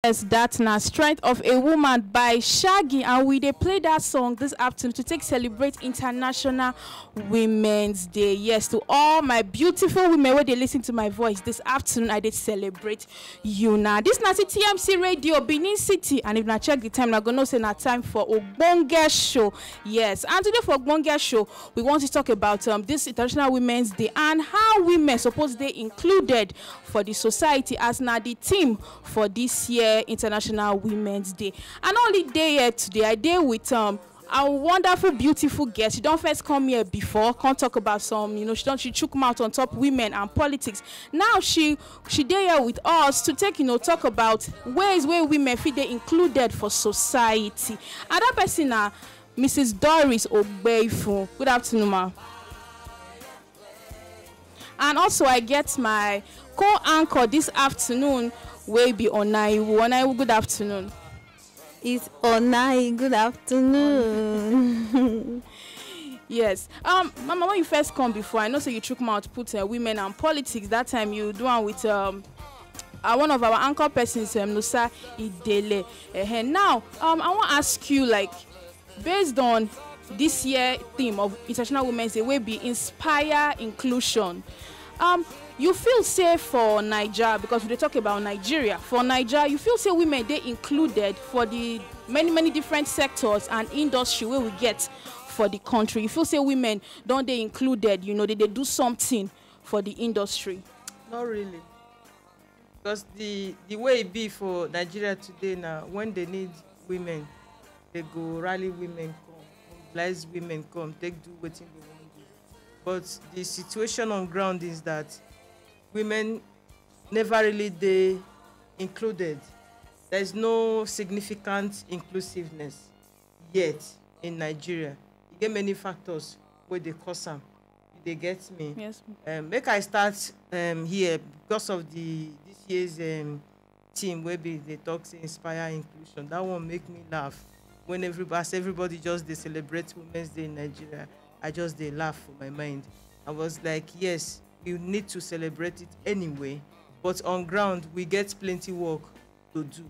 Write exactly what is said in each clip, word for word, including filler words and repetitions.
Yes, that na Strength of a Woman by Shaggy, and we dey play that song this afternoon to take celebrate International Women's Day. Yes, to all my beautiful women wey dey listen to my voice this afternoon, I dey celebrate you now. This na T M C Radio, Benin City, and if na check the time, na go know say na time for Ogbonge Show. Yes, and today for Ogbonge Show, we want to talk about um, this International Women's Day and how women suppose dey included for the society, as na the theme for this year International Women's Day. And only day here today, I dey with um, a wonderful, beautiful guest. She don first come here before, come talk about some, you know, she don, she chook mouth on top women and politics. Now she, she dey here with us to take, you know, talk about ways where women fit dey included for society. And that person na Missus Doris Ogbeifun. Good afternoon, ma. And also, I get my co-anchor this afternoon, wey be Onaiwu. Onaiwu, good afternoon. It's Onai. Good afternoon. Yes. Um, Mama, when you first come before, I know say you chook mouth put uh, women and politics. That time you do one with um, uh, one of our anchor persons, um, Nusa Idele. Uh, now, um, I want to ask you, like, based on this year theme of International Women's Day, wey be inspire inclusion. Um, you feel say for Nigeria, because we dey talk about Nigeria, for Nigeria, you feel say women dey included for the many, many different sectors and industry wey we get for the country? You feel say women don dey included, you know, they dey do something for the industry? Not really. Because the the way e be for Nigeria today now, when they need women, they go rally women come, mobilize women come, take do wetin they wan do. But the situation on ground is that women never really dey included. There is no significant inclusiveness yet in Nigeria. E get many factors wey dey cause am. You dey get me? Yes, ma'am. Um, make I start um, here because of the this year's um, theme wey be dey talk say inspire inclusion. That one make me laugh when everybody, as everybody just dey celebrate Women's Day in Nigeria. I just dey laugh for my mind. I was like, yes, we need to celebrate it anyway, but on ground we get plenty work to do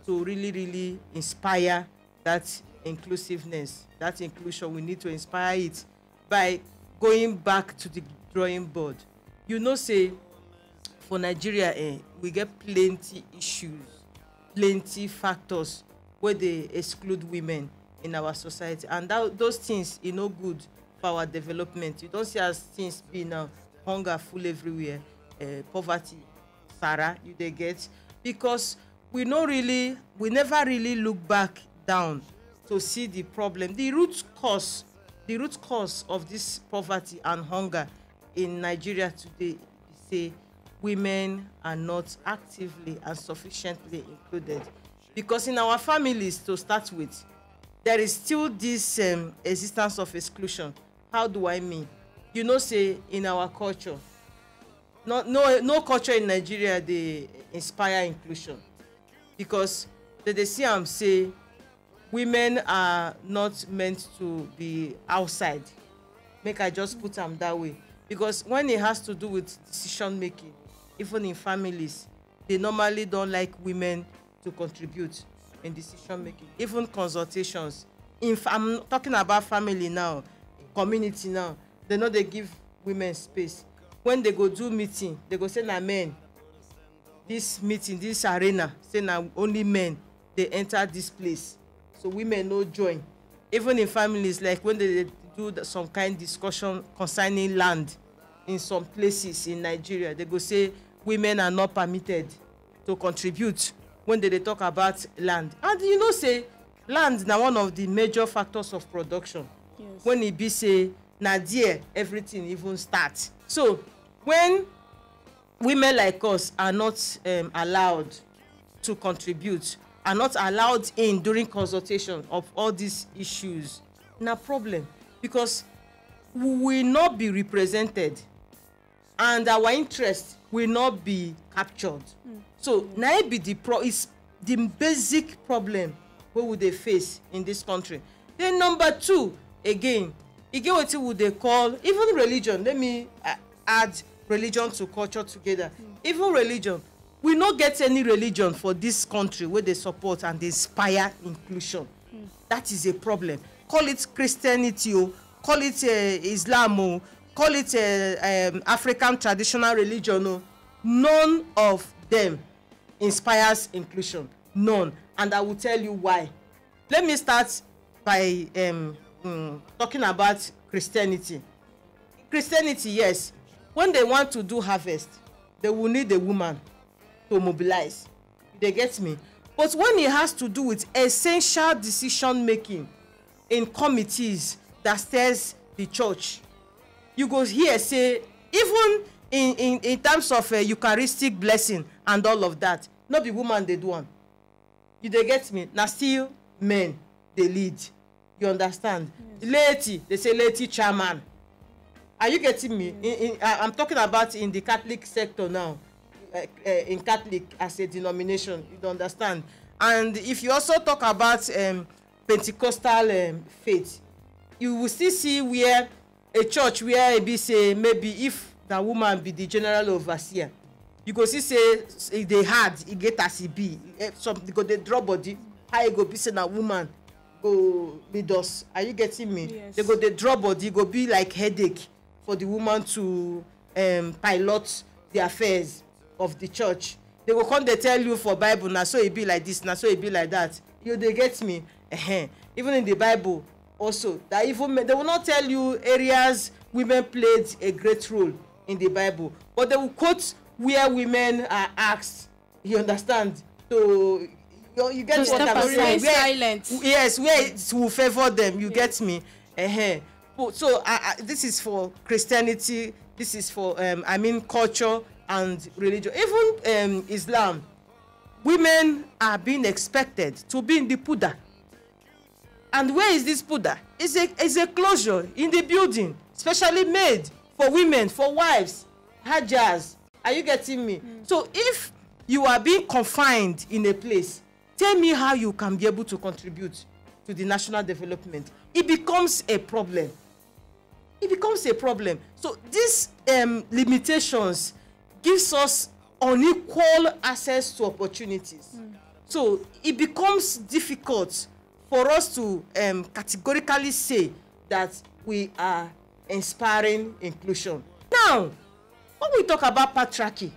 to really, really inspire that inclusiveness, that inclusion. We need to inspire it by going back to the drawing board. You know say for Nigeria, eh, we get plenty issues, plenty factors wey dey exclude women in our society, and that, those things, e no good for our development. You don see as things be now, hunger full everywhere, eh, poverty, Sarah, you dey get, because we no really, we never really look back down to see the problem, the root cause, the root cause of this poverty and hunger in Nigeria today be say women are not actively and sufficiently included, because in our families, to start with, there is still this um, existence of exclusion. How do I mean? You know say in our culture, no, no, no culture in Nigeria dey inspire inclusion, because they dey see am say women are not meant to be outside. Make I just put am that way, because when it has to do with decision making, even in families, they normally don't like women to contribute in decision making, even consultations. If I'm talking about family now, community now, they no dey give women space. When they go do meeting, they go say na men. This meeting, this arena, say na only men dey enter this place, so women no join. Even in families, like when they dey do the- some kind discussion concerning land in some places in Nigeria, they go say women are not permitted to contribute when they dey talk about land. And you know say land na one of the major factors of production. Yes. When e be say na there everything even start. So when women like us are not um, allowed to contribute, are not allowed in during consultation of all these issues, na problem, because we will not be represented and our interest will not be captured. So na it be the pro is the basic problem wey we dey face in this country. Then number two, again, e get wetin we dey call even religion. Let me uh, add religion to culture together. Even religion, We no get any religion for this country wey dey support and dey inspire inclusion. That is a problem. Call it Christianity o, call it uh, Islam o, call it uh, um, African traditional religion o. None of them inspires inclusion. None. And I will tell you why. Let me start by um, um, talking about Christianity. Christianity, yes. When they want to do harvest, they will need a woman to mobilize. They get me? But when it has to do with essential decision making in committees that steers the church, you go hear say, even in, in, in terms of uh, Eucharistic blessing and all of that, no be woman dey do am. You dey get me? Na still men dey lead. You understand? Laity, they say laity chairman. Are you getting me? In, in, I, I'm talking about in the Catholic sector now, uh, uh, in Catholic as a denomination. You understand? And if you also talk about um, Pentecostal um, faith, you will still see where a church where e be say maybe if na woman be the general overseer, you go see say e dey hard, e get as e be. Eh, some go dey draw body. How e go be say na woman go lead us? Are you getting me? Yes. They go dey draw body, e go be like headache for the woman to um, pilot the affairs of the church. They go come dey tell you for Bible, na so e be like this, na so e be like that. You dey get me? Ehen. Even in the Bible also, that even men, they will not tell you areas women played a great role in the Bible, but they will quote where women are asked. You understand? So you, you get To what step I'm saying? aside. Where- Silent. Yes, where it will favor them. You get me? Ehen. So, so I, I, this is for Christianity. This is for um, I mean culture and religion. Even um, Islam, women are being expected to be in the puda. And where is this puda? It's a, it's a closure in the building, specially made for women, for wives, hajjas. Are you getting me? So if you are being confined in a place, tell me how you can be able to contribute to the national development. It becomes a problem. It becomes a problem. So these um, limitations gives us unequal access to opportunities. So it becomes difficult for us to um, categorically say that we are inspiring inclusion. Now, when we talk about patriarchy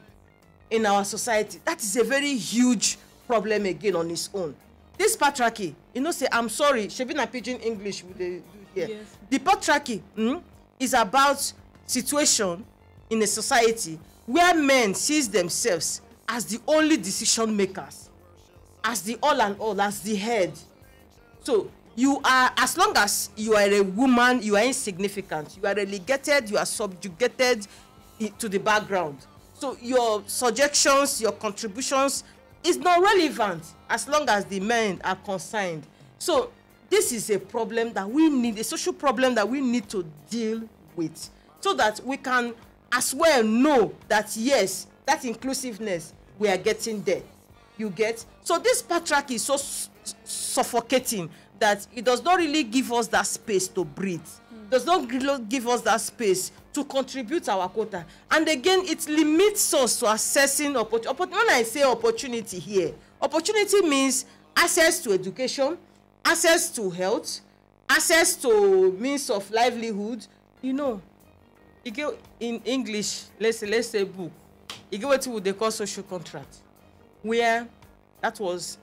in our society, that is a very huge problem again on its own. This patriarchy, you know, say, I'm sorry, shebi na pidgin English we dey do here. Yes. The patriarchy mm, is about situation in a society where men sees themselves as the only decision makers, as the all and all, as the head. So you are, as long as you are a woman, you are insignificant. You are relegated, you are subjugated i- to the background. So your suggestions, your contributions is not relevant as long as the men are concerned. So this is a problem that we need, a social problem that we need to deal with, so that we can as well know that yes, that inclusiveness, we are getting there. You get? So this patriarchy is so s- suffocating that it does not really give us that space to breathe. Does not really give us that space to contribute our quota. And again, it limits us to accessing opportunity. When I say opportunity here, opportunity means access to education, access to health, access to means of livelihood. You know, e get in English, let's say, let's say book, e get wetin we dey call social contract, where that was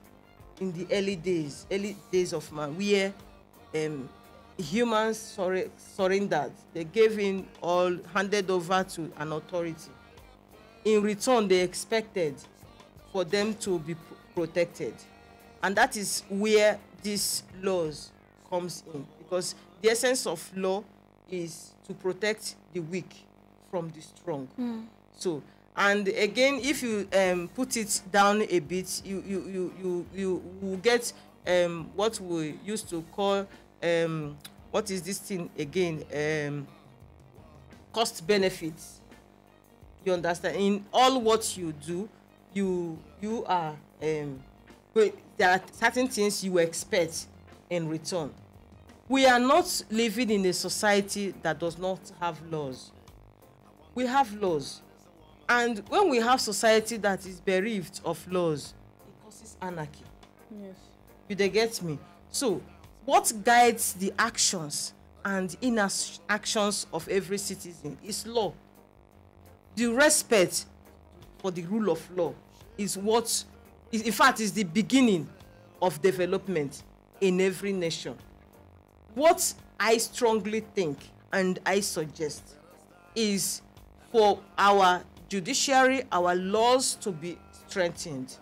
in the early days, early days of man, where um, humans surre- surrendered. They gave in all, handed over to an authority. In return, they expected for them to be p- protected. And that is where these laws comes in, because the essence of law is to protect the weak from the strong. So, and again, if you um, put it down a bit, you you you you you will get um, what we used to call um, what is this thing again? Um, cost benefits. You understand? In all what you do, you you are um, wait, there are certain things you expect in return. We are not living in a society that does not have laws. We have laws. And when we have society that is bereft of laws, it causes anarchy. Yes. You dey get me? So, what guides the actions and inactions of every citizen is law. The respect for the rule of law is what, is, in fact, is the beginning of development in every nation. What I strongly think and I suggest is for our judiciary, our laws to be strengthened.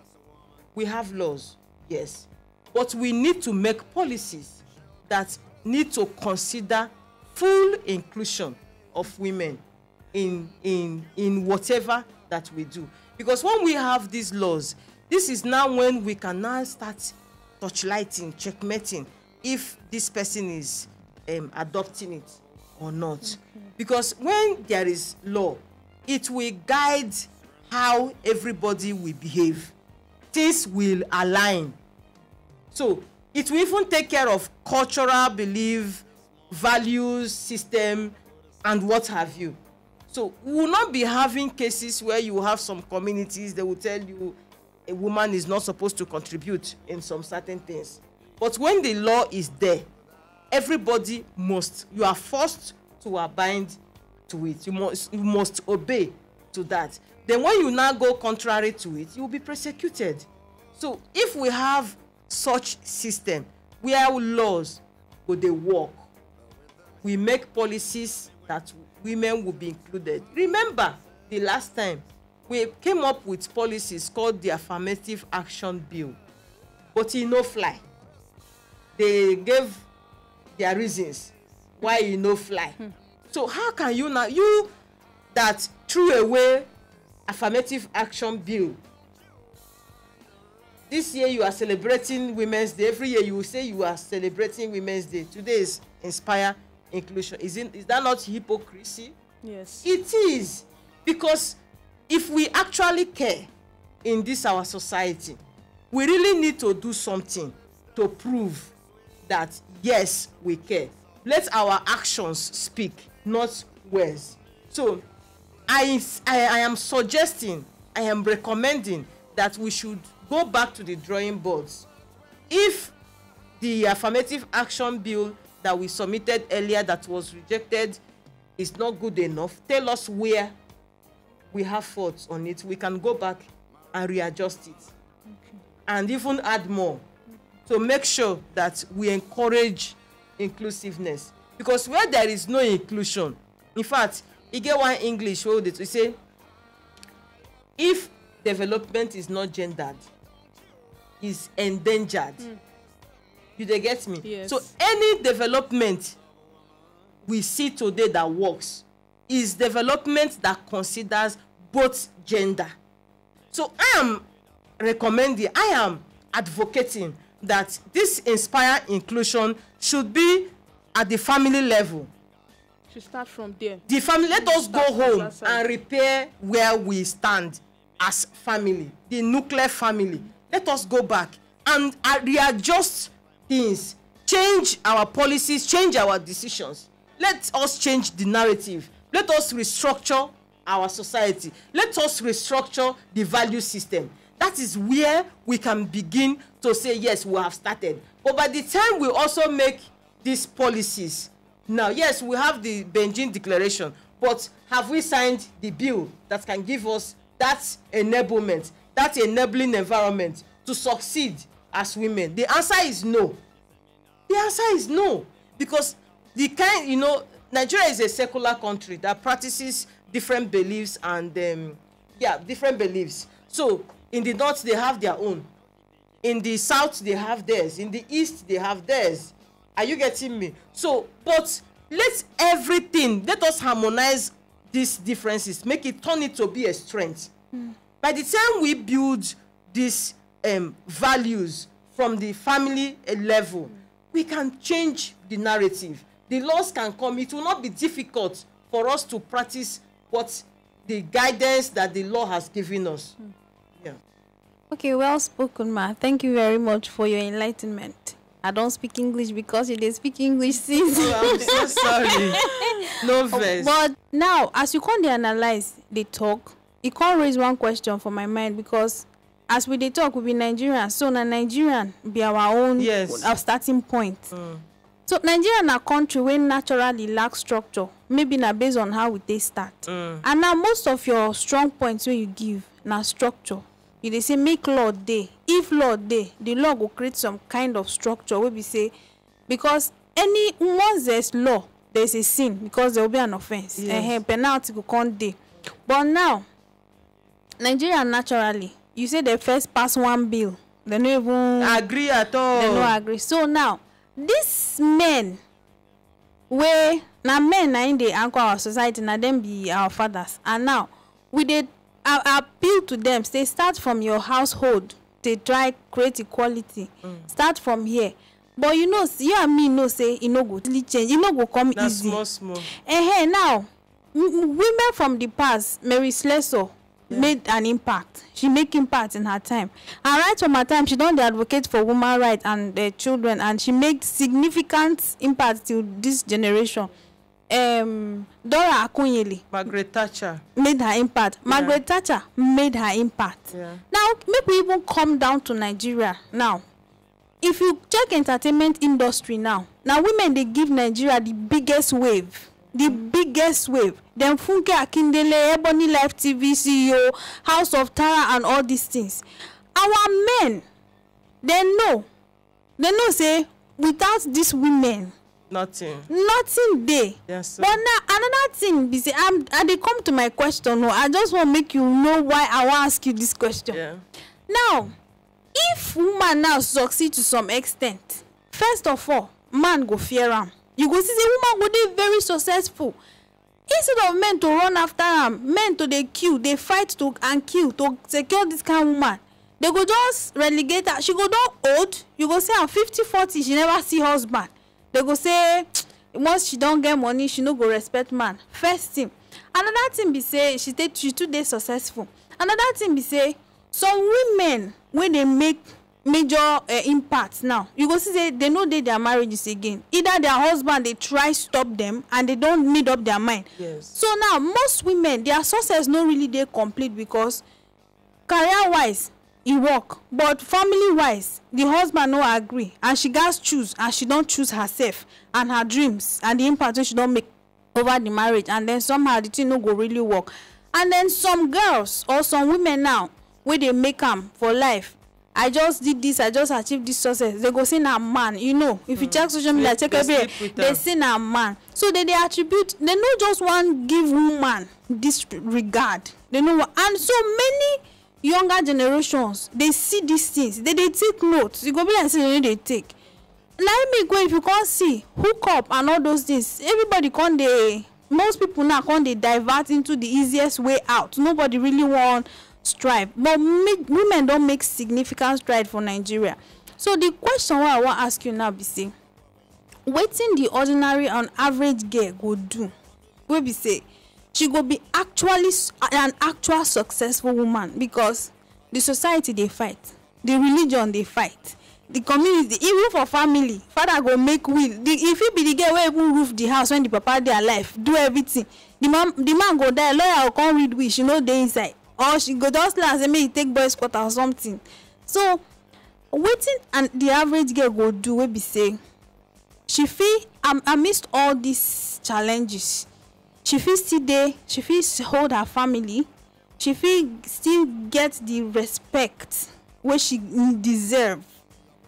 We have laws, yes, but we need to make policies that need to consider full inclusion of women in, in, in whatever that we do. Because when we have these laws, this is now when we can now start torchlighting, checkmating, if this person is, um, adopting it or not. Because when there is law, it will guide how everybody will behave. Things will align. So it will even take care of cultural belief, values, system, and what have you. So we will not be having cases where you have some communities, they will tell you a woman is not supposed to contribute in some certain things. But when the law is there, everybody must, you are forced to abide to it. You must, you must obey to that. Then when you now go contrary to it, you will be prosecuted. So if we have such system where laws go dey work, we make policies that women will be included. Remember the last time we came up with policies called the Affirmative Action Bill, but e no fly. They gave their reasons why e no fly. So how can you now, you that threw away Affirmative Action Bill, this year you are celebrating Women's Day. Every year you will say you are celebrating Women's Day. Today is Inspire Inclusion. Is it, is that not hypocrisy? Yes. It is, because if we actually care in this our society, we really need to do something to prove that yes, we care. Let our actions speak, not words. So I, I, I am suggesting, I am recommending that we should go back to the drawing boards. If the Affirmative Action Bill that we submitted earlier that was rejected is not good enough, tell us where we have faults on it. We can go back and readjust it and even add more to make sure that we encourage inclusiveness. Because where there is no inclusion, in fact, e get one English wey dey say, if development is not gendered, is endangered. You dey get me? Yes. So any development we see today that works is development that considers both gender. So I am recommending, I am advocating that this Inspire Inclusion should be at the family level. Should start from there. The family, let us go Start from home that side. And repair where we stand as family, the nuclear family. Let us go back and, uh, readjust things, change our policies, change our decisions. Let us change the narrative. Let us restructure our society. Let us restructure the value system. That is where we can begin to say, yes, we have started. But by the time we also make these policies, now, yes, we have the Beijing Declaration, but have we signed the bill that can give us that enablement, that enabling environment to succeed as women? The answer is no. The answer is no, because the kind, you know, Nigeria is a secular country that practices different beliefs and, um, yeah, different beliefs. So in the north, they have their own. In the south, they have theirs. In the east, they have theirs. Are you getting me? So, but let everything, let us harmonize these differences, make it, turn it to be a strength. By the time we build these, um, values from the family, uh, level, we can change the narrative. The laws can come. It will not be difficult for us to practice what the guidance that the law has given us. Yeah. Okay, well spoken, ma. Thank you very much for your enlightenment. I don't speak English because you dey speak English since. Oh, I'm so sorry. No verse. But now, as you come dey analyze, dey talk, e come raise one question for my mind, because as we dey talk, we be Nigerians, so na Nigerian be our own, yes, our starting point. Mm. So Nigeria na country wey naturally lack structure, maybe na based on how we take start. Mm. And now most of your strong points wey you give na structure. You dey say make law dey. If law dey, the law go create some kind of structure wey be say, because any, once there's law, there's a sin, because there will be an offense. Yes. Ehen, penalty go come dey. But now, Nigeria naturally, you say they first pass one bill, they no even agree at all. They no agree. So now, these men wey na men na im dey anchor our society, na dem be our fathers. And now, we dey a-, appeal to them, say start from your household, dey try create equality. Mm. Start from here. But you know, s-, you and me know say e no go really change, e no go come easy. Na small small. Ehen, now, m-, m-, women from the past, Mary Slessor, yeah, made an impact. She make impact in her time. And right from her time, she don dey advocate for woman rights and, uh, children, and she made significant impact to this generation. Um, Dora Akunyili, Margaret Thatcher, made her impact. Yeah. Margaret Thatcher made her impact. Yeah. Now, make we even come down to Nigeria now. If you check entertainment industry now, na women dey give Nigeria the biggest wave. The biggest wave. Dem Funke Akindele, Ebony Life T V C E O, House of Tara and all these things. Our men, dem know. Dem know say without these women, nothing, nothing dey. Yes, sir. But now, another thing be say, I'm, I dey come to my question. No, I just want make you know why I wan ask you this question. Yeah. Now, if woman now succeed to some extent, first of all, man go fear am. You go see say woman go dey very successful. Instead of men to run after am, men to dey kill, dey fight to and kill to secure this kind woman, they go just relegate her. She go don old. You go see am fifty, forty, she never see husband. They go say once she don get money, she no go respect man. First thing. Another thing be say she take, she too dey successful. Another thing be say some women wey dey make major, eh, impact now, you go see say they no dey their marriages again. Either their husband dey try stop them and they don made up their mind. Yes. So now most women, their success no really dey complete because career wise, e work, but family wise, the husband no agree and she gats choose, and she don choose herself and her dreams and the impact wey she don make over the marriage, and then somehow the thing no go really work. And then some girls or some women now wey dey make am for life, I just did this, I just achieved this success, they go say na man. You know, if you check social media, check everywhere, they say na man. So they dey attribute, they no just wan give woman this regard. They no wan, and so many younger generations dey see these things, they dey take note. E go be like say they no dey take. Na im make when if you come see hook up and all those things, everybody come dey, most people now come dey divert into the easiest way out. Nobody really wan strive. But make, women don make significant stride for Nigeria. So the question wey I wan ask you now be say, wetin the ordinary and average girl go do wey be say she go be actually s-, an actual successful woman? Because the society dey fight, the religion dey fight, the community, even for family, father go make will. The, e fit be the girl wey even roof the house when the papa dey alive, do everything. The man, the man go die, lawyer go come read will, she no dey inside, or she go just last say make e take boys quarter or something. So wetin and the average girl go do wey be say she fit, am-, amidst all these challenges, she fit still dey, she fit s-, hold her family, she fit still get the respect wey she n-, deserve,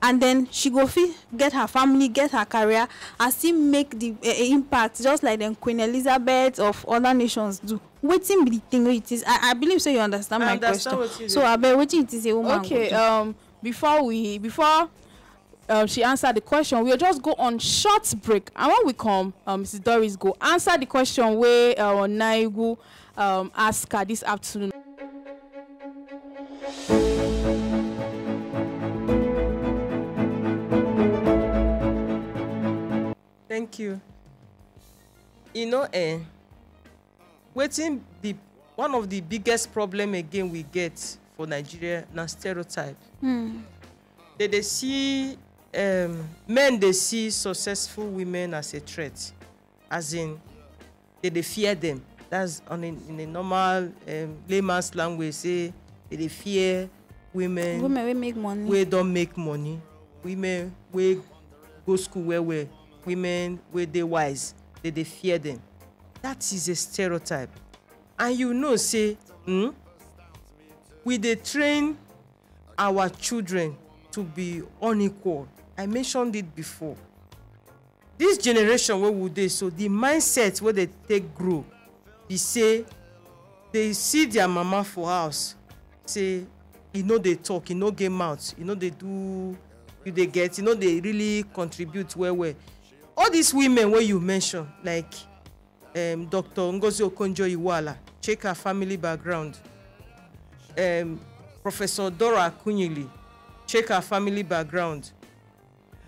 and then she go fit get her family, get her career, and still make the, eh, eh, impact just like dem Queen Elizabeth of other nations do. Wetin be the thing wey it is? I, I believe say you understand my question. So abeg, wetin it is a woman go do? Okay, um, before we, before um, she answer the question, we'll just go on short break. And when we come, um, Missus Doris go answer the question wey, uh, Naigu, um, ask her this afternoon. Thank you. You know, eh, wetin be one of the biggest problem again we get for Nigeria na stereotype. Hmm. They dey see, um, men dey see successful women as a threat, as in they dey fear them. That's on a, in a normal, um, layman's language, say they dey fear women Women wey make money. wey don make money, women wey go school well well, women wey dey wise, they dey fear them. That is a stereotype. And you know say, hmm, we dey train our children to be unequal. I mentioned it before. This generation wey we dey so, the mindset wey they take grow be say they see their mama for house, say e no dey talk, e no get mouth, e no dey do, you dey get, e no dey really contribute well well. All these women wey you mention, like, um, Doctor Ngozi Okonjo-Iweala, check her family background. Um, Professor Dora Akunyili, check her family background.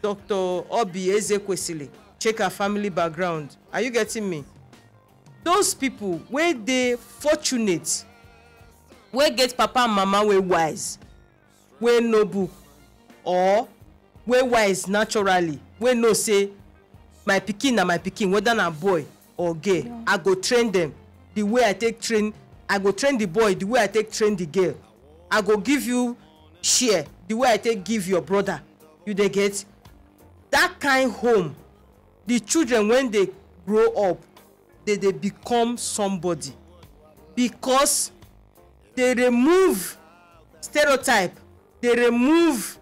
Doctor Oby Ezekwesili, check her family background. Are you getting me? Those people wey dey fortunate, wey get papa and mama wey wise, wey know book, or wey wise naturally, wey know say my pikin na my pikin, whether na boy or girl, I go train them the way I take train, I go train the boy the way I take train the girl. I go give you share the way I take give your brother. You dey get? That kind home, the children, when they grow up, they dey become somebody, because they remove stereotype, they remove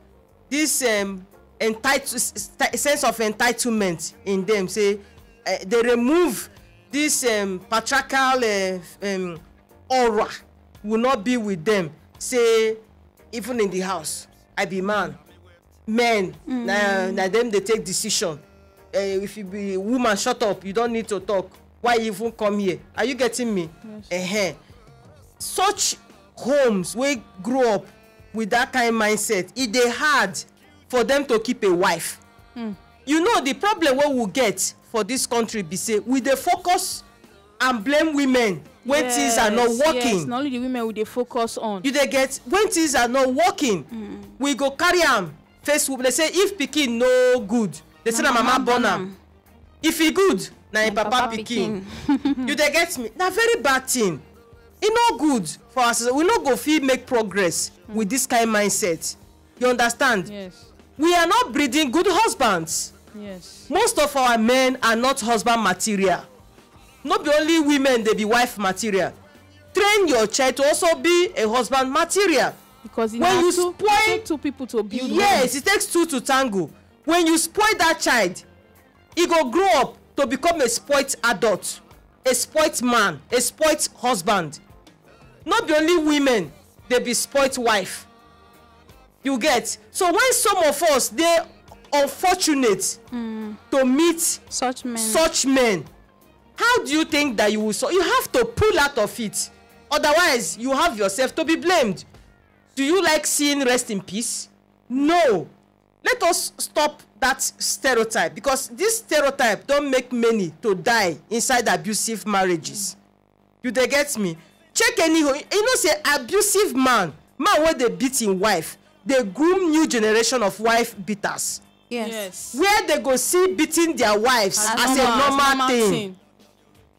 this, um, entitle, st- sense of entitlement in them. Say, uh, they remove this, um, patriarchal, uh, um, aura will not be with them. Say, even in the house, I be man, men, na na them they take decision. Uh, if you be woman, shut up, you don't need to talk. Why you even come here? Are you getting me? Yes. Uh-huh. Such homes wey grow up with that kind mindset, e dey hard for them to keep a wife. You know, the problem wey we get for this country be say we dey focus and blame women when things are not Yes, working. Yes, na only the women we dey focus on. You dey get? When things are not working, we go carry am face woman. They say if pikin no good, they say na mama born am. If e good, na im papa pikin. You dey get me? Na very bad thing. E no good for us. We no go fit make progress with this kind mindset. You understand? Yes. We are not breeding good husbands. Yes. Most of our men are not husband material. No be only women dey be wife material. Train your child to also be a husband material. Because e When na you two, spoil- take two people to build Yes, home. It takes two to tango. When you spoil that child, e go grow up to become a spoilt adult, a spoilt man, a spoilt husband. No be only women dey be spoilt wife. You get? So when some of us dey unfortunate to meet Such men. such men, how do you think that you will? So you have to pull out of it. Otherwise, you have yourself to be blamed. Do you like seeing rest in peace? No. Let us stop that stereotype, because this stereotype don make many to die inside abusive marriages. You dey get me? Check any ho-, you know say abusive man, man wey dey beat him wife, dey groom new generation of wife beaters. Yes. Where they go see beating their wives as, a normal, thing.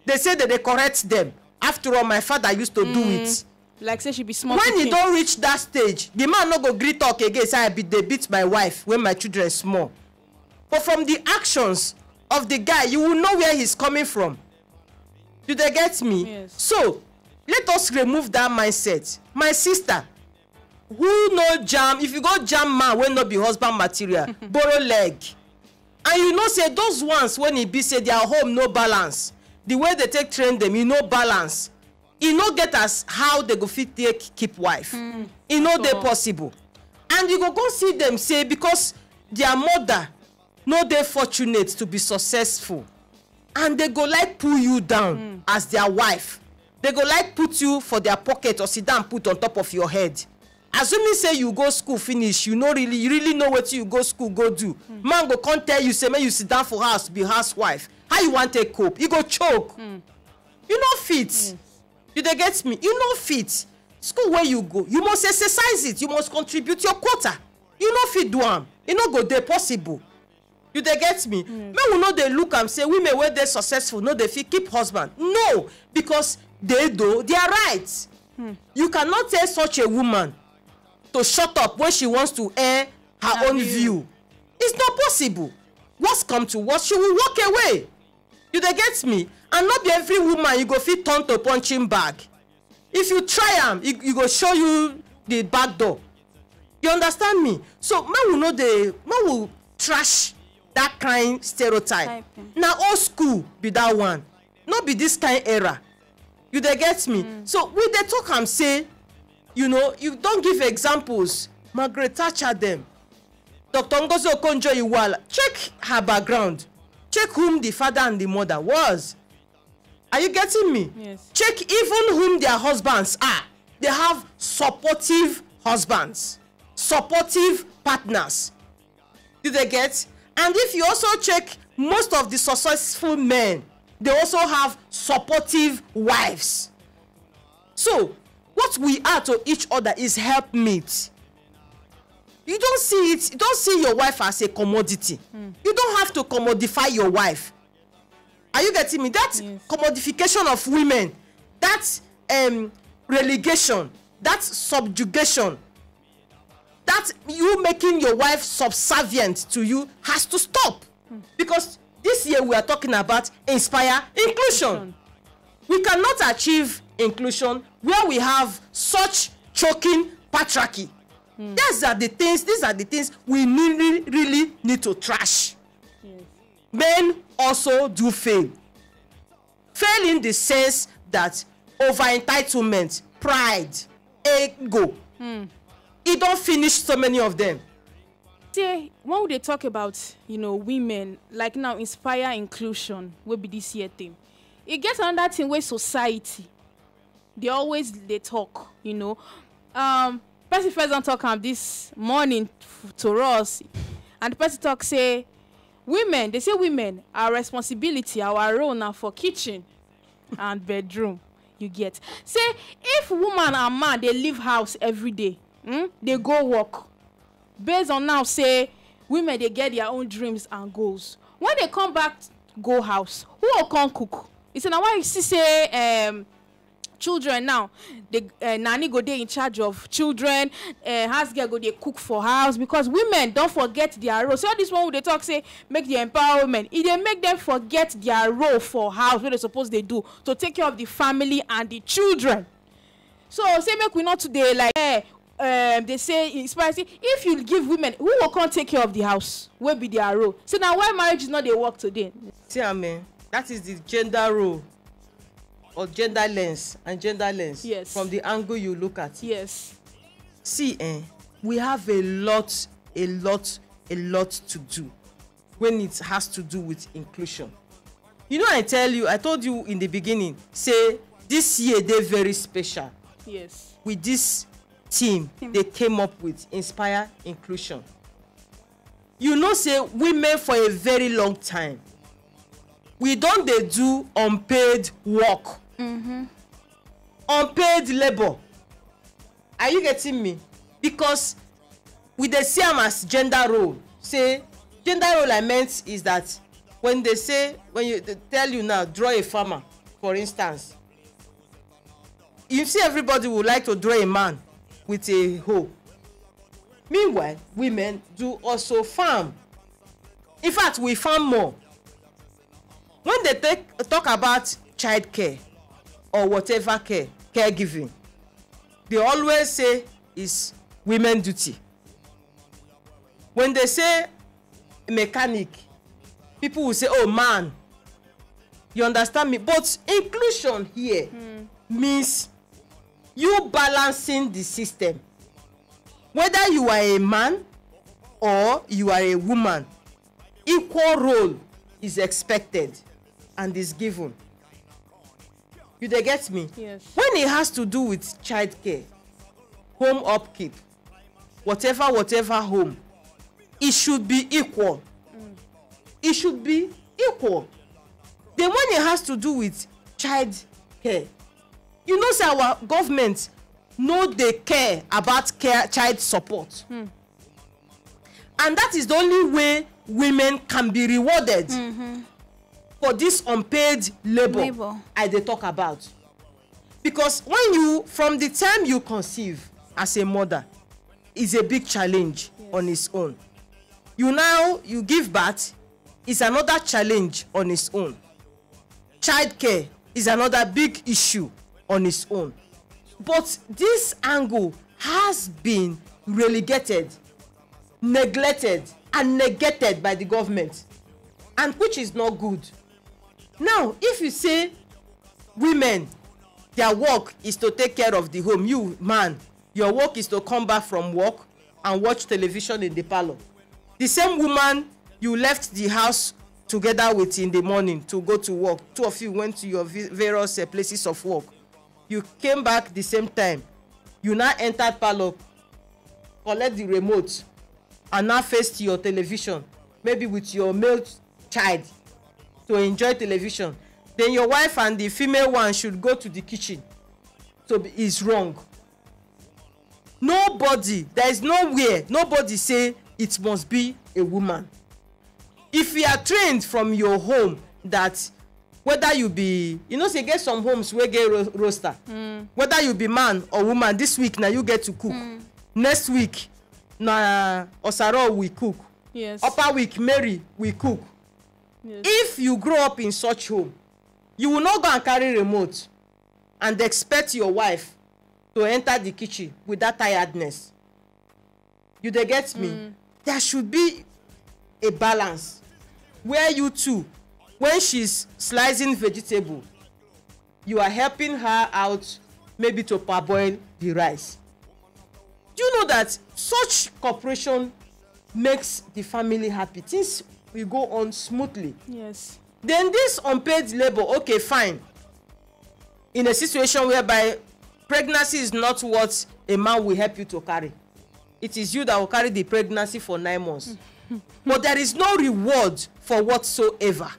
They say that they correct them. After all, my father used to do it. Like say she be small. When e Pikin. Don reach that stage, the man no go gree talk again say I be dey beat my wife when my children small. But from the actions of the guy, you will know where he's coming from. You dey get me? Yes. So let us remove that mindset. My sister, who no jam, if you go jam man wey no be husband material, borrow leg. And you know say those ones when e be say their home no balance, the way they take train them, e no balance. E no get as how they go fit take keep wife. E no dey Sure. Possible. And you go go see them say because their mother no dey fortunate to be successful, and they go like pull you down as their wife. They go like put you for their pocket or sit down put on top of your head. Assuming say you go school finish, you no really, you really know wetin you go school go do. Man go come tell you say make you sit down for house be housewife. How you wan take cope? You go choke. You no fit. You dey get me? You no fit. School wey you go, you must exercise it. You must contribute your quota. You no fit do am. E no go dey possible. You dey get me? Make we no dey look am say women wey dey successful no dey fit keep husband. No, because they do their right. You cannot tell such a woman to shut up when she wants to air her own view. It's not possible. Worst come to worst, she will walk away. You dey get me? And not be every woman you go fit turn to punching bag. If you try am, e e go show you the back door. You understand me? So make we no dey, make we trash that kind stereotype. Typing. Na old school be that one. No be this kind era. You dey get me? So we dey talk am say, you know, you don give examples. Margaret Thatcher dem, Doctor Ngozi Okonjo-Iweala, check her background. Check whom the father and the mother was. Are you getting me? Yes. Check even whom their husbands are. They have supportive husbands, supportive partners. Do they get? And if you also check, most of the successful men, they also have supportive wives. So, what we are to each other is helpmeet. You don't see it, you don't see your wife as a commodity. You don't have to commodify your wife. Are you getting me? That commodification of women, that um, relegation, that subjugation, that you making your wife subservient to you has to stop. Because this year we are talking about inspire inclusion. We cannot achieve inclusion where we have such choking patriarchy. These are the things, these are the things we really, really need to trash. Men also do fail. Fail in the sense that over entitlement, pride, ego, e don finish so many of them. Say when we dey talk about, you know, women, like now, inspire inclusion wey be this year theme, e get another thing wey society dey always dey talk, you know. Um, person first don talk am this morning to us, and the person talk say women, they say women, our responsibility, our role na for kitchen and bedroom. You get? Say if woman and man dey leave house every day, hmm, dey go work, based on now say women dey get their own dreams and goals, when they come back go house, who go come cook? You say na why you see say um, children now, the uh, nanny go dey in charge of children, uh, house girl go dey cook for house, because women don forget their role. So all this one we dey talk say make the empower women, e dey make them forget their role for house wey they suppose dey do to take care of the family and the children. So say make we not today like eh, um, they say inspire say if you give women, who go come take care of the house wey be their role? Say na why marriage is not dey work today. See am, eh, that is the gender role or gender lens and gender lens. Yes. From the angle you look at it. Yes. See, eh, we have a lot, a lot, a lot to do when it has to do with inclusion. You know, I tell you, I told you in the beginning, say this year dey very special. Yes. With this team they came up with, inspire inclusion. You know say women for a very long time, we don dey do unpaid work, unpaid labour. Are you getting me? Because we dey see am as gender role. Say gender role I meant is that when they say, when you, they tell you now, draw a farmer, for instance, you see everybody would like to draw a man with a hoe. Meanwhile, women do also farm. In fact, we farm more. When they take talk about child care or whatever care, caregiving, they always say is women duty. When they say mechanic, people will say, "Oh, man." You understand me? But inclusion here means you balancing the system. Whether you are a man or you are a woman, equal role is expected and is given. You dey get me? Yes. When it has to do with childcare, home upkeep, whatever, whatever home, it should be equal. It should be equal. Then when it has to do with child care, you know say our government no dey care about care, child support. And that is the only way women can be rewarded for this unpaid labor Labor. I dey talk about. Because when you, from the time you conceive as a mother, is a big challenge on its own. You now, you give birth, is another challenge on its own. Childcare is another big issue on its own. But this angle has been relegated, neglected, and negated by the government, and which is not good. Now, if you say women, their work is to take care of the home, you man, your work is to come back from work and watch television in the parlor. The same woman you left the house together with in the morning to go to work, two of you went to your vi- various uh, places of work. You came back the same time. You now entered parlor, collect the remote, and now face your television, maybe with your male child, to enjoy television. Then your wife and the female one should go to the kitchen. So it's wrong. Nobody, there is nowhere, nobody say it must be a woman. If you are trained from your home that whether you be, you know say get some homes wey get ro- roster, whether you be man or woman, this week na you get to cook, next week na Osaro will cook, Yes. upper week Mary will cook. Yes. If you grow up in such home, you will not go and carry remote and expect your wife to enter the kitchen with that tiredness. You dey get me? There should be a balance where you two, when she's slicing vegetable, you are helping her out, maybe to parboil the rice. Do you know that such cooperation makes the family happy? Things will go on smoothly. Yes. Then this unpaid labor, okay, fine. In a situation whereby pregnancy is not what a man will help you to carry, it is you that will carry the pregnancy for nine months. But there is no reward for whatsoever.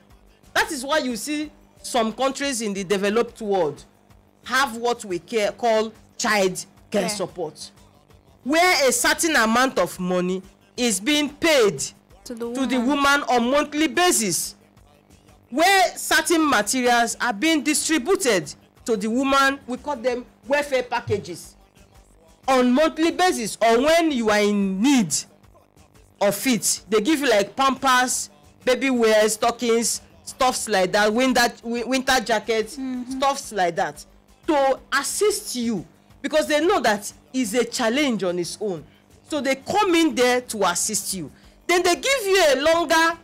That is why you see some countries in the developed world have what we care, call child care Care. Support, where a certain amount of money is being paid To the to the woman. Woman on monthly basis, where certain materials are being distributed to the woman. We call them welfare packages on monthly basis, or when you are in need of it, they give you like pampers, baby wear, stockings, stuffs like that, winter, wi- winter jackets, stuffs like that, to assist you, because they know that is a challenge on its own. So they come in there to assist you. Then they give you a longer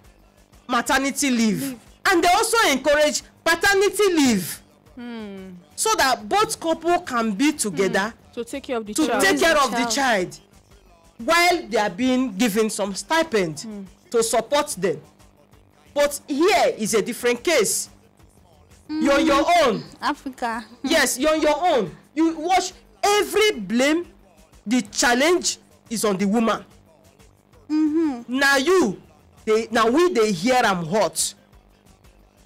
maternity leave, and they also encourage paternity leave, so that both couple can be together To take care of the to child. Take care the of the child. Child, while they are being given some stipend to support them. But here is a different case. You're your own. Africa. Yes, you're on your own. You watch, every blame, the challenge is on the woman. Now you, they, now we they hear am hot.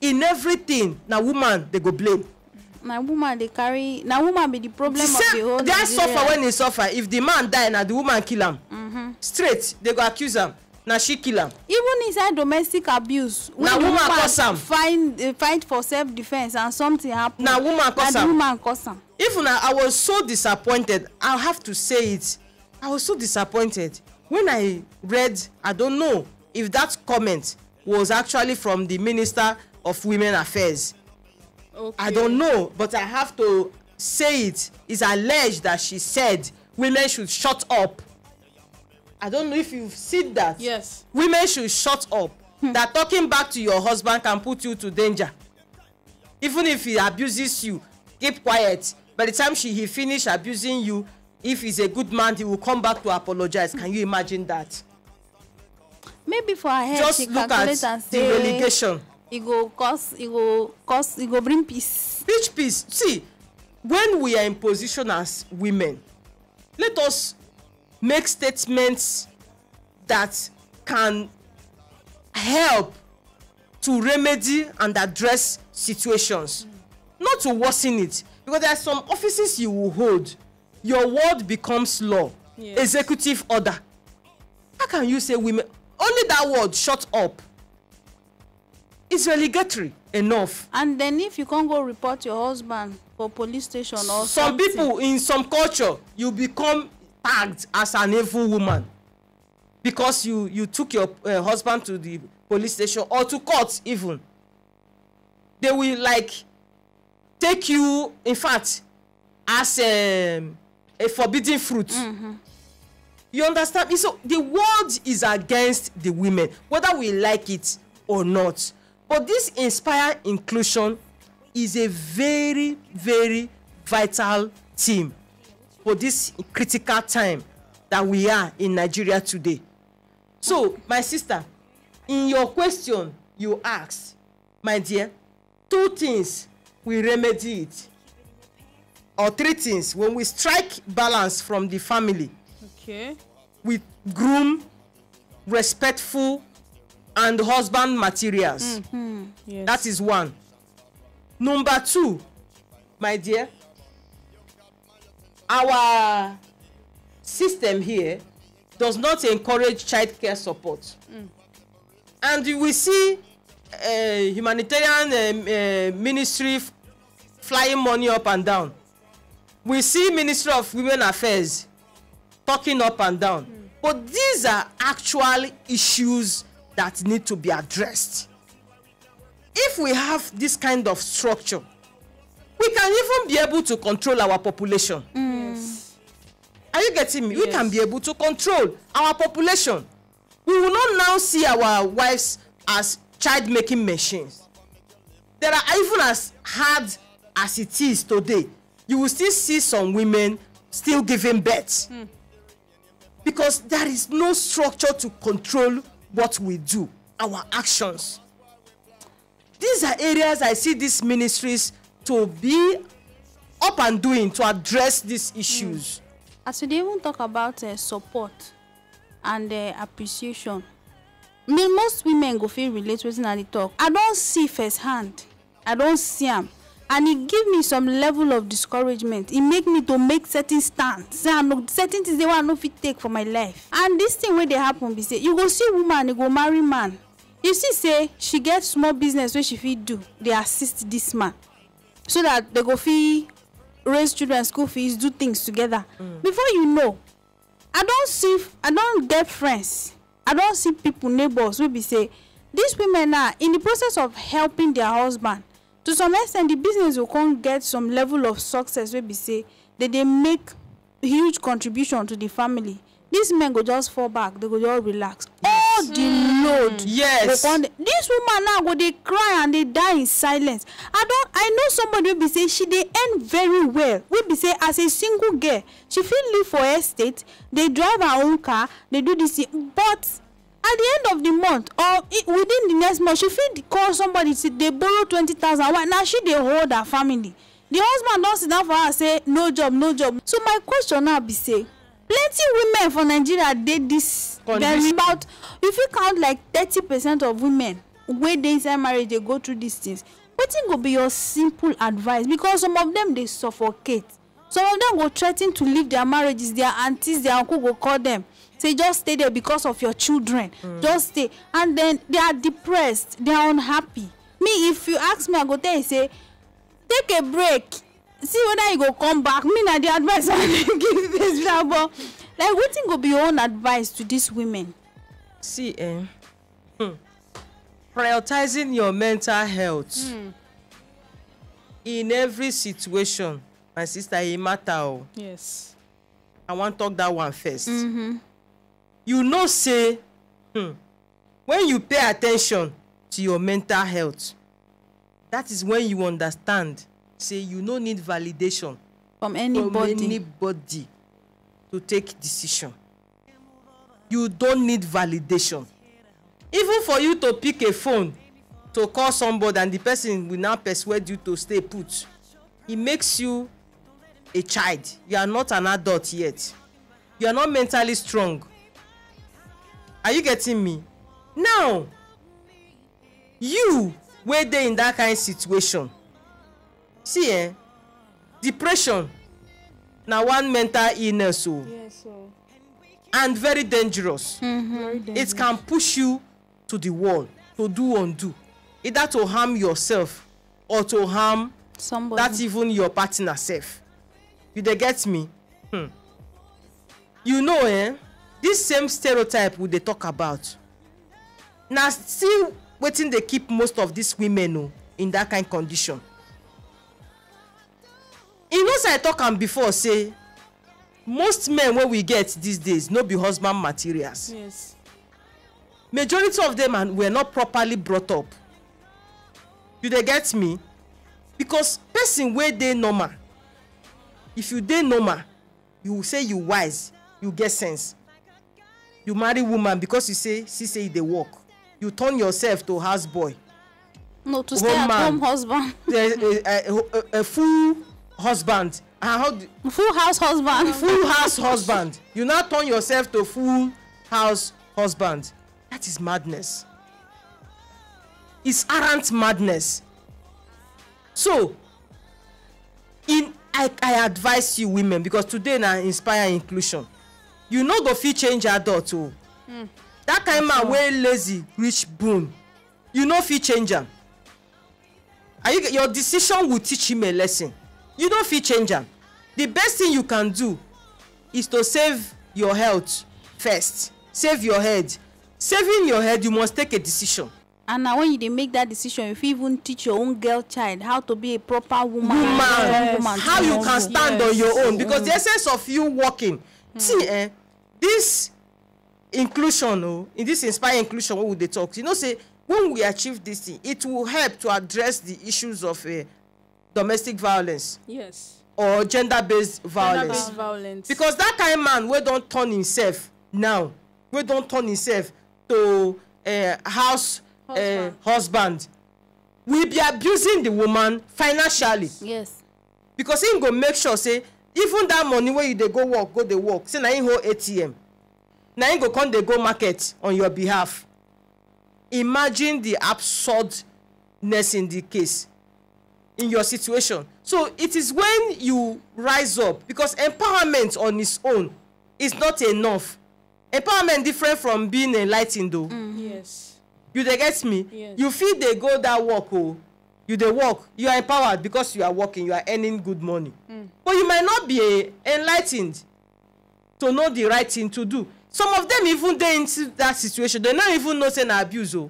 In everything, na woman they go blame. Na woman dey carry, na woman be the problem The of the same, whole they are suffer Nigeria. When he suffer. If the man die, na the woman kill am. Straight, they go accuse am. Na she kill am. Even inside domestic abuse, when Na the woman woman cause am. Find uh, fight for self defense and something happen. Na woman cause the am. Woman cause am. Even I, I was so disappointed. I have to say it. I was so disappointed when I read. I don't know if that comment was actually from the Minister of Women Affairs. Okay. I don't know, but I have to say it. It's alleged that she said women should shut up. I don't know if you've seen that. Yes. Women should shut up. That talking back to your husband can put you to danger. Even if he abuses you, keep quiet. By the time she he finish abusing you, if he's a good man, he will come back to apologize. Can you imagine that? Maybe for her head, Just she look at calculate and the say relegation. It go cause, it go cause, it go bring peace. Which peace? See, when we are in position as women, let us make statements that can help to remedy and address situations, not to worsen it. Because there are some offices you will hold, your word becomes law. Yes. Executive order. How can you say women? Only that word, "shut up," is relegatory enough. And then if you can't go report your husband for police station or Some people in some culture, you become tagged as an evil woman because you you took your uh, husband to the police station or to court even. They will, like, take you, in fact, as um, a forbidden fruit. You understand me? So the world is against the women, whether we like it or not. But this inspire inclusion is a very, very vital theme for this critical time that we are in Nigeria today. So, my sister, in your question you asked, my dear, two things will remedy it, or three things. When we strike balance from the family, Okay. we groom respectful and husband materials. Yes. That is one. Number two, my dear, our system here does not encourage child care support. And you will see uh, humanitarian um, uh, ministry f- flying money up and down. We see Ministry of Women Affairs talking up and down. But these are actual issues that need to be addressed. If we have this kind of structure, we can even be able to control our population. Are you getting me? We can be able to control our population. We will not now see our wives as child making machines. There are, even as hard as it is today, you will still see some women still giving birth because there is no structure to control what we do, our actions. These are areas I see these ministries to be up and doing to address these issues. As we dey even talk about uh, support and uh, appreciation, I mean, most women go feel relate wetin I dey talk. I don see firsthand. I don see am. And e give me some level of discouragement. E make me to make certain stand. Say I no certain things dey wey I no fit take for my life. And this thing wey dey happen be say you go see woman, e go marry man. You see say she get small business wey she fit do, dey assist this man. So that they go fit raise children school fees, do things together. Before you know, I don see, I don get friends, I don see people, neighbors wey be say these women now in the process of helping their husband, to some extent the business go come get some level of success wey be say they dey make huge contribution to the family. These men go just fall back, they go just relax. All the load Yes. go come dey. This woman now go dey cry and dey die in silence. I don, I know somebody wey be say she dey earn very well, wey be say as a single girl she fit live for estate, dey drive her own car, dey do this thing. But at the end of the month or i- within the next month, she fit call somebody say dey borrow twenty thousand. Why? Na she dey hold her family. The husband don sit down for her say no job, no job. So my question now be say plenty women for Nigeria dey this Condition. About if you count like thirty percent of women wey dey inside marriage dey go through these things. Wetin go be your simple advice? Because some of them dey suffocate. Some of them go threaten to leave their marriages. Their aunties, their uncle go call them, say just stay there because of your children. Just stay. And then they are depressed, they are unhappy. Me, if you ask me, I go tell you say take a break, see whether you go come back. Me na the advice I dey give this now. But like wetin go be your own advice to these women? See, eh? Hmm. Prioritizing your mental health in every situation, my sister, e matter o. Yes. I wan talk that one first. You know say, hmm, when you pay attention to your mental health, that is when you understand say you no need validation From from anybody. Anybody to take decision. You don't need validation. Even for you to pick a phone to call somebody and the person will now persuade you to stay put, it makes you a child. You are not an adult yet. You are not mentally strong. Are you getting me? Now, you wey dey in that kind situation, see, eh, depression na one mental illness o. Yes, so. and very dangerous. It can push you to the wall to do undo, either to harm yourself or to harm Somebody. that even your partner self. You dey get me? Hmm. You know, eh? This same stereotype we dey talk about, na still wetin dey keep most of these women o in that kind condition. You know say I talk am before say most men wey we get these days no be husband materials. Yes. Majority of them are, were not properly brought up. You dey get me? Because person wey dey normal, if you dey normal, you say you wise, you get sense. You marry woman because you say, see say you dey work. You turn yourself to house boy. No, to stay at Home man. Home husband. A, a, a, a full husband. Ah, how do, Full house husband. full house husband. You now turn yourself to full house husband. That is madness. It's arrant madness. So, in I, I advise you women, because today na inspire inclusion. You no go fit change adult o. That kind man wey lazy reach boom, you no fit change am. Are you, your decision will teach him a lesson. You no fit change am. The best thing you can do is to save your health first. Save your head. Saving your head, you must take a decision. And now when you dey make that decision, you fit even teach your own girl child how to be a proper woman. Woman. A strong woman How you tomorrow. Can stand on your Yes. own, because the essence of you working. See, eh, this inclusion, oh, in this inspire inclusion, what would they talk? You know, say when we achieve this thing, it will help to address the issues of uh, domestic violence Yes. or gender-based Gender-based violence. Violence. Because that kind man wey don turn himself now, wey don turn himself to uh, house uh, Husband. husband, will be abusing the woman financially. Yes. Because him go make sure say even that money wey you dey go work, go dey work, say na him hold A T M, na him go come dey go market on your behalf. Imagine the absurdness in the case, in your situation. So it is when you rise up, because empowerment on its own is not enough. Empowerment different from being enlightened, though. Yes. You dey get me? Yes. You fit dey go that work, oh, you dey work, you are empowered because you are working, you are earning good money. But you might not be eh, enlightened to know the right thing to do. Some of them even dey into that situation, they no even know say na abuse, oh.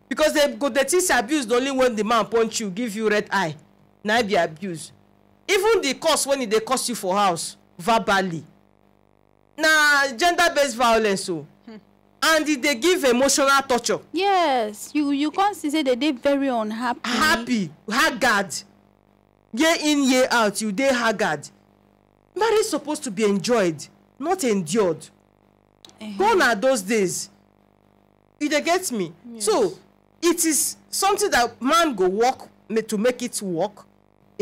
Because they go dey think say abuse na only when the man punch you, give you red eye, na be abuse. Even the curse when e dey curse you for house verbally, na gender-based violence, oh. And e dey give emotional torture. Yes, you you come see say they dey very unhappy. Happy, haggard, year in, year out, you dey haggard. Marriage suppose to be enjoyed, not endured. Gone are those days. You dey get me? So it is something that man go work ma- to make it work.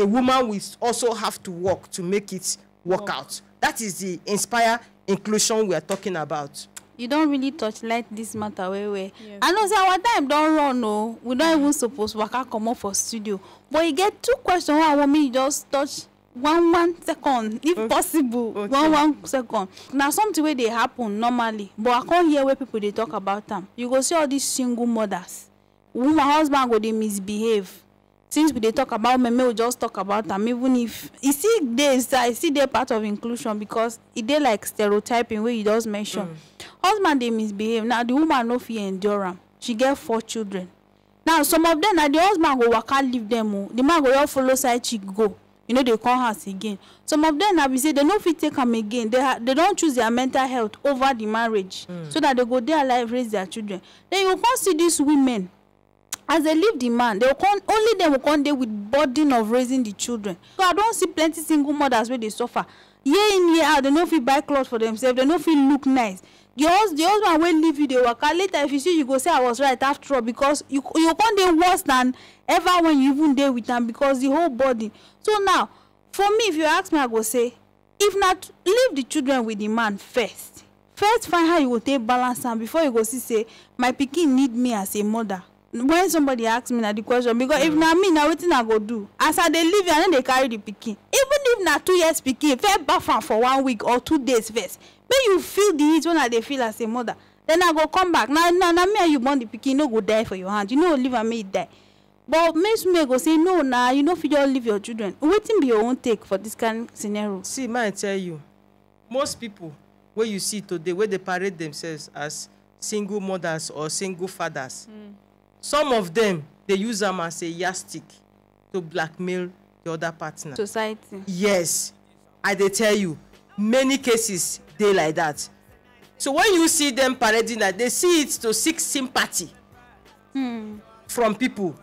A woman will also have to work to make it work out. That is the inspire inclusion we are talking about. You don really touch light this matter well well. I know say our time don run o, we don even suppose waka comot for studio, but e get two questions wey I wan make you just touch one one second, if possible. One one second. Na something wey dey happen normally, but I come hear wey people dey talk about am. You go see all these single mothers, woman husband go dey misbehave. Since we dey talk about men, make we just talk about am, even if e still dey inside, e still dey part of inclusion, because e dey like stereotyping wey you just mention. Husband dey misbehave, now the woman no fit endure am. She get four children. Now some of them, na the husband go waka leave them o, the man go just follow side chick go, e no dey come house again. Some of them na be say they no fit take am again, they ha- they don choose their mental health over the marriage, so that they go dey alive, raise their children. Then you go come see these women, as they leave the man, they go come, only them go come dey with burden of raising the children. So I don see plenty single mothers wey dey suffer year in, year out. They no fit buy cloth for themselves, they no fit look nice. The hus the husband wey leave you dey waka, later if you see, you go say, "I was right after all," because you you come dey worse than ever when you even dey with am, because the whole burden. So now, for me, if you ask me, I go say, if na to leave the children with the man first, first find how you go take balance am before you go see say my pikin need me as a mother. When somebody ask me na the question, because if na me, na wetin I go do? As I dey live here, I no dey carry the pikin. Even if na two years pikin, first baff am for one week or two days first. Make you feel the heat when I dey feel as a mother. Then I go come back. Na, na, na me and you born the pikin, no go die for your hand. You no go leave am make e die. But make me go say, "No, na, you no fit just leave your children." Wetin be your own take for this kind scenario? See, may I tell you, most people wey you see today, wey dey parade themselves as single mothers or single fathers, some of them dey use am as a yardstick to blackmail the other partner. Society. Yes, I dey tell you, many cases dey like that. So when you see them parading that, they see it to seek sympathy from people.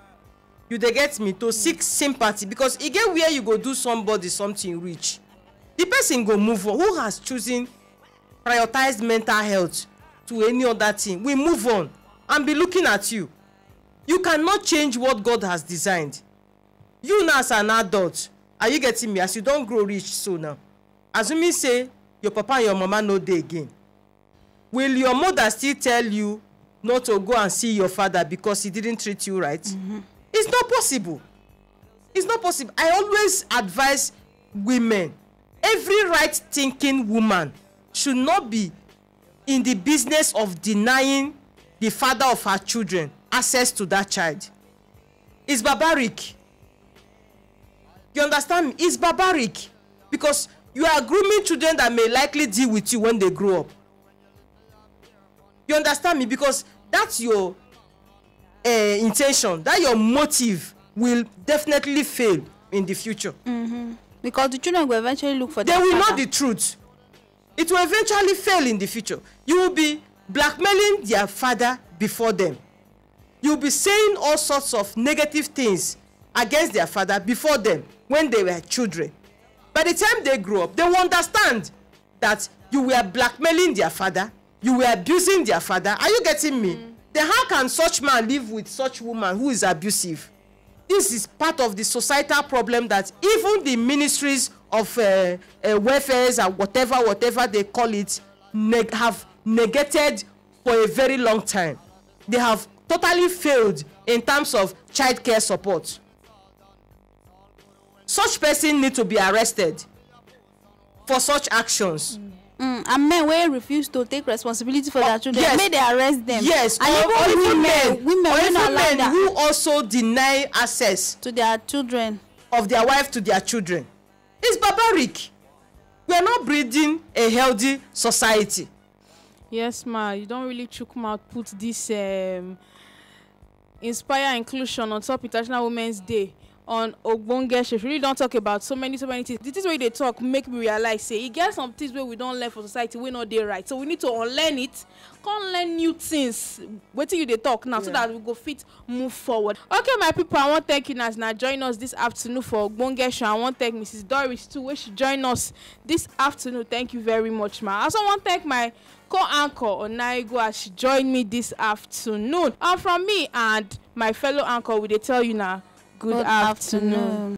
You dey get me? To seek sympathy, because e get where you go do somebody something reach, the person go move on. Who has chosen prioritized mental health to any other thing? We move on and be looking at you. You cannot change what God has designed. You now, as an adult, are you getting me? As you don grow reach so now, assuming say your papa and your mama no dey again, will your mother still tell you not to go and see your father because he didn't treat you right? It's not possible. It's not possible. I always advise women, every right thinking woman should not be in the business of denying the father of her children access to that child. It's barbaric. You understand me? It's barbaric, because you are grooming children that may likely deal with you when they grow up. You understand me? Because that's your uh, intention, that your motive will definitely fail in the future. Because the children will eventually look for They their will know father. The truth. It will eventually fail in the future. You will be blackmailing their father before them. You will be saying all sorts of negative things against their father before them when they were children. By the time they grow up, they will understand that you were blackmailing their father, you were abusing their father. Are you getting me? Then how can such man live with such woman who is abusive? This is part of the societal problem that even the ministries of uh, uh, welfares and whatever, whatever they call it, neg- have negated for a very long time. They have totally failed in terms of childcare support. Such person need to be arrested for such actions. Mm, and men wey refuse to take responsibility for their children, Yes. Make they arrest them. Yes, And or, even or even women, men, women or wey even no allow men that who also deny access to their children. of their wife to their children. It's barbaric. We are not breeding a healthy society. Yes, ma. You don't really chook mouth put this um, inspire inclusion on top International Women's Day on Ogbonge. She really don't talk about so many, so many things. The things wey they talk make me realize say e get some things wey we don't learn for society wey no dey right. So we need to unlearn it, come learn new things. Wetin you dey talk now, so that we go fit move forward. Okay, my people, I wan thank you as na join us this afternoon for Ogbonge Show. I wan thank Missus Doris too, wey she join us this afternoon. Thank you very much, ma. I also wan thank my co-anchor Onaigo as she join me this afternoon. And from me and my fellow anchor, we dey tell you na good, Good afternoon. Afternoon.